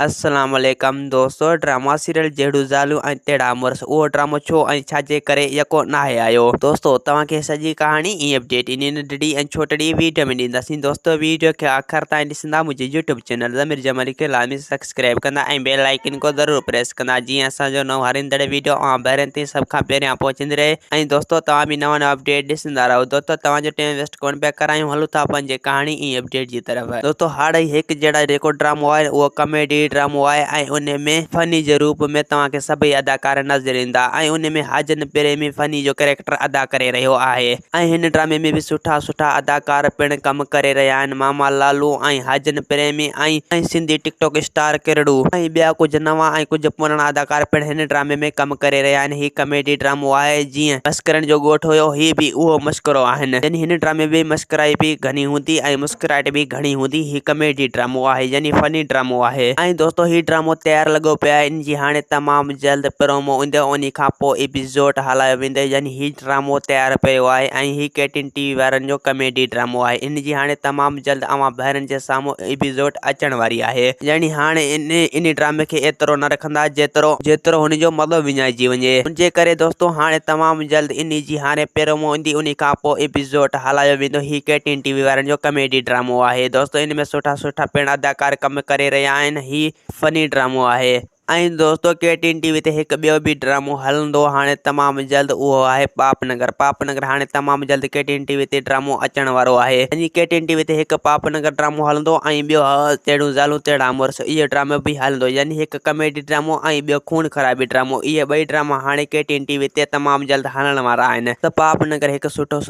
السلام عليڪم دوستو ڊراما سيريل جهڙيون زالون ۽ تهڙا مڙس اهو ڊرامو ڇو ۽ ڇا جي ڪري يڪو ناهي آيو دوستو توهان کي سڄي ڪهاڻي ۽ اپڊيٽ انهي ننڍڙي ۽ ڇوٽڙي ويڊيو ۾ ڏينداسين دوستو ويڊيو کي آخر تائين ڏسندا منهنجي يوٽيوب چينل ضمير جمالي کي لازمي سبسڪرائب ڪندا ۽ بيل آئيڪن کي ضرور پريس ڪندا جيئن اسان جو نئون هر ايندڙ ويڊيو اوهان ڀائرن تائين سڀ کان پهريان پهچندي رهي ۽ دوستو توهان به نوان نوان اپڊيٽ ڏسندا رهو دوستو توهان جو ٽائيم ويسٽ ڪونه پيا ڪرايون هلون ٿا پنهنجي ڪهاڻي ۽ اپڊيٽ جي طرف. دوستو هاڙهي هڪ جهڙا جيڪو ڊرامو آهي اهو ڪميڊي ڊرامو آهي ۽ ان ۾ فني جي روپ ۾ توهان کي سڀئي اداڪار نظر ايندا ۽ ان ۾ حاجن پريمي فني جو ڪريڪٽر ادا ڪري رهيو آهي ۽ هن ڊرامي ۾ به سٺا سٺا اداڪار پڻ ڪم ڪري رهيا آهن ماما لالو ۽ حاجن پريمي ۽ ۽ سنڌي ٽڪ ٽاڪ اسٽار ڪرڙو ۽ ٻيا ڪجهه نوان ۽ ڪجهه پراڻا اداڪار پڻ هن ڊرامي ۾ ڪم ڪري رهيا آهن هي ڪميڊي ڊرامو آهي جيئن مسڪرن جو ڳوٺ هيو هي به اهو مشڪرو آهن يعني هن ڊرامي ۾ مشڪرائي به گهڻي هوندي ۽ مسڪراهٽ به گهڻي هوندي هي ڪميڊي ڊرامو آهي يعني فني ڊرامو آهي ۽ دوستو هي ڊرامو تيار لڳو پيو آهي ان جي هاڻي تمام جلد پرومو ايندو انهي کان پوء ايپيسوڊ هلايو ويندو يعني هي ڊرامو تيار پيو آهي ۽ هي ڪي ٽين ٽي وي وارن جو ڪميڊي ڊرامو آهي ان جي هاڻي تمام جلد اوهان ڀائرن جي سامهون ايپيسوڊ اچڻ واري آهي يعني هاڻي انهي ڊرامي کي ايترو نه رکندا جيترو جيترو هن جو مزو وڃائجي وڃي ان جي ڪري دوستو هاڻي تمام جلد انهي جي هاڻي پرومو ايندي انهي کان پوء ايپيسوڊ هلايو ويندو هي ڪي ٽين ٽي وي وارن جو ڪميڊي ڊرامو آهي دوستو ان ۾ سٺا سٺا پڻ اداڪار ڪم ڪري رهيا آهن هي فني ڊرامو آهي. ۽ دوستو ڪي ٽين ٽي وي تي هڪ ٻيو به ڊرامو هلندو هاڻي تمام جلد اهو آهي پاپ نگر پاپ نگر هاڻي تمام جلد ڪي ٽين ٽي وي تي ڊرامو اچڻ وارو آهي يعني ڪي ٽين ٽي وي تي هڪ پاپ نگر ڊرامو هلندو ۽ ٻيو تهڙيون زالون تهڙا مڙس اهو ڊرامو به هلندو يعني هڪ ڪميڊي ڊرامو ۽ ٻيو خون خرابي ڊرامو اهي ٻئي ڊراما هاڻي ڪي ٽين ٽي وي تي تمام جلد هلڻ وارا آهن ته پاپ نگر هڪ سٺو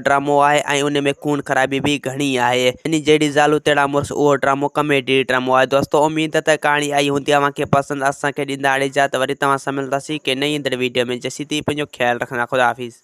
ڊرامو آهي ۽ ان ۾ خون خرابي به گهڻي آهي يعني جهڙي زالون تهڙا مڙس اهو ڊرامو ڪميڊي ڊرامو آهي دوستو اميد ته ڪهاڻي آئي هوندي اوهان کي پسند اسان کي ڏيندا اجازت وري توهان سان ملنداسين ڪنهن نئين ايندڙ ويڊيو ۾ جيسين تائين پنهنجو خيال رکندا خدا حافظ.